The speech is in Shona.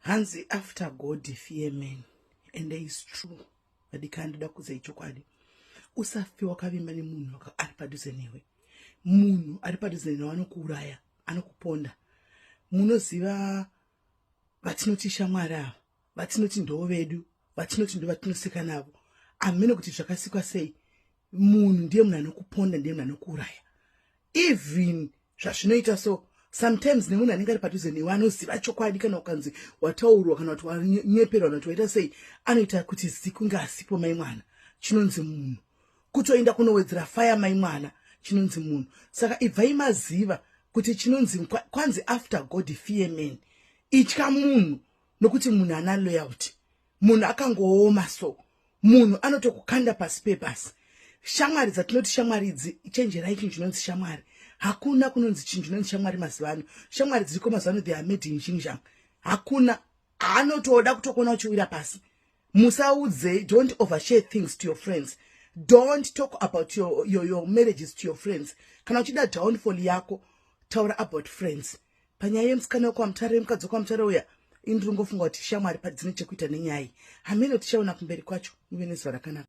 Hanzi after God fear man, and is true. Vadikani, ndoda kuudzai chokwadi. Usafe wakavimba nemunhu ari padhuze newe. Munhu ari padhuze newe anokuuraya, anokuponda. Munoziva vatinoti shamwari ava, vatinoti ndo vedu, vatinoti ndo vatinoseka navo, hamene kuti zvakasikwa sei. Munhu ndiye munhu anokuponda, ndiye munhu anokuuraya. Even zvazvinoita so, sometimes nemunhu anenge ari padhuze newe anoziva chokwadi. Kana ukanzi wataurwa, kana kuti wanyeperwa, kana kuti waita sei, anoita kuti zikunge asipo. Mai mwana, chinonzi munhu kutoenda kunowedzera faya. Mai mwana, chinonzi munhu. Saka ibvai maziva kuti chinonzi kwanzi after God fear man. Itya munhu, nokuti munhu ana loyalty. Munhu akangooma so, munhu anotokukanda pasi pepasi. Shamwari dzatinoti shamwari idzi, chenjerai. Chinhu chinonzi shamwari, hakuna kunonzi chinhu chinonzi shamwari mazuva ano. Shamwari dziriko mazuva ano, they are made in Xinjiang. Hakuna anotoda kutokuona uchiwira pasi. Musaudze, don't overshare things to your friends. Don't talk about your marriages to your friends. Kana uchida downfall yako, taura about friends. Panyaya yemusikana wekwaMutare, yemukadzi wekwaMutare uya, ini ndiri ngofunga kuti shamwari padzine chekuita nenyaya. Hamene, tichaona kumberi kwacho. Muve nezuva rakanaka.